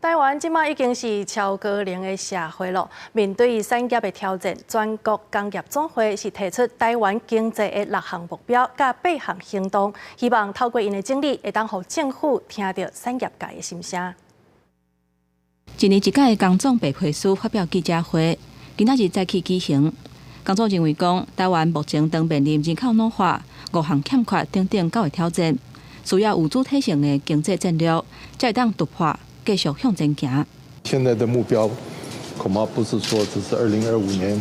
台灣這馬已經是超高齡的社會囉，面對產業的挑戰，全國工業總會是提出台灣經濟的六項目標佮八項行動，希望透過𪜶的整理，會當予政府聽著產業界的心聲。一年一屆的工總白皮書發表記者會，今仔日再起舉行。工總認為講，台灣目前當面臨人口老化、五項欠缺等等九個挑戰，需要有主體性的經濟戰略，才會當突破，繼續向前行。現在的目標恐怕不是說只是2025年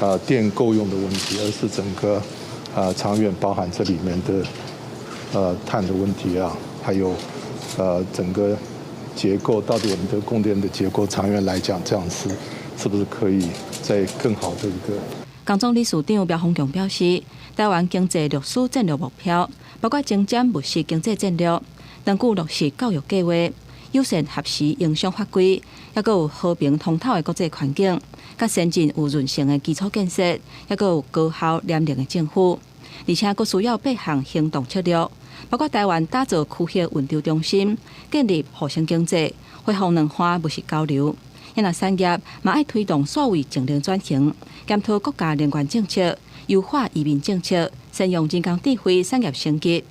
啊電夠用的問題，而是整個啊長遠包含這裡面的碳的問題啊，還有整個結構，到底我們的供電的結構長遠來講，這樣是是不是可以再更好的一個？工總理事長苗豐強表示，台灣經濟綠色戰略目標，包括前瞻務實經濟戰略，長久落實教育計劃，友善合時營商法規，抑閣有和平通透的國際環境，佮先進有韌性的基礎建設，抑閣有高效廉能的政府，而且閣需要八項行動策略，包括台灣打造區域運籌中心，建立互生經濟，恢復兩岸務實交流。若產業嘛愛推動數位淨零轉型，檢討國家能源政策，優化移民政策，善用人工智慧產業升級。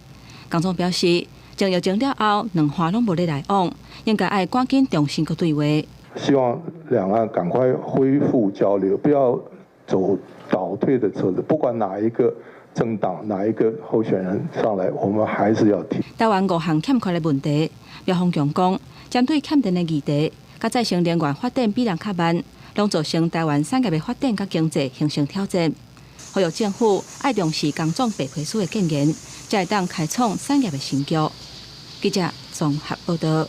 工總表示，從疫情了後，兩岸攏無咧來往，應該愛趕緊重新閣對話。希望兩岸趕快恢復交流，不要走倒退的車子。不管哪一個政黨、哪一個候選人上來，我們還是要提。台灣五項欠缺的問題，苗豐強講，針對欠電的議題，佮再生能源發展比人較慢，攏造成台灣產業的發展佮經濟形成挑戰。呼籲政府愛重視工總白皮書的建言，才會當開創產業的新局。記者綜合報道。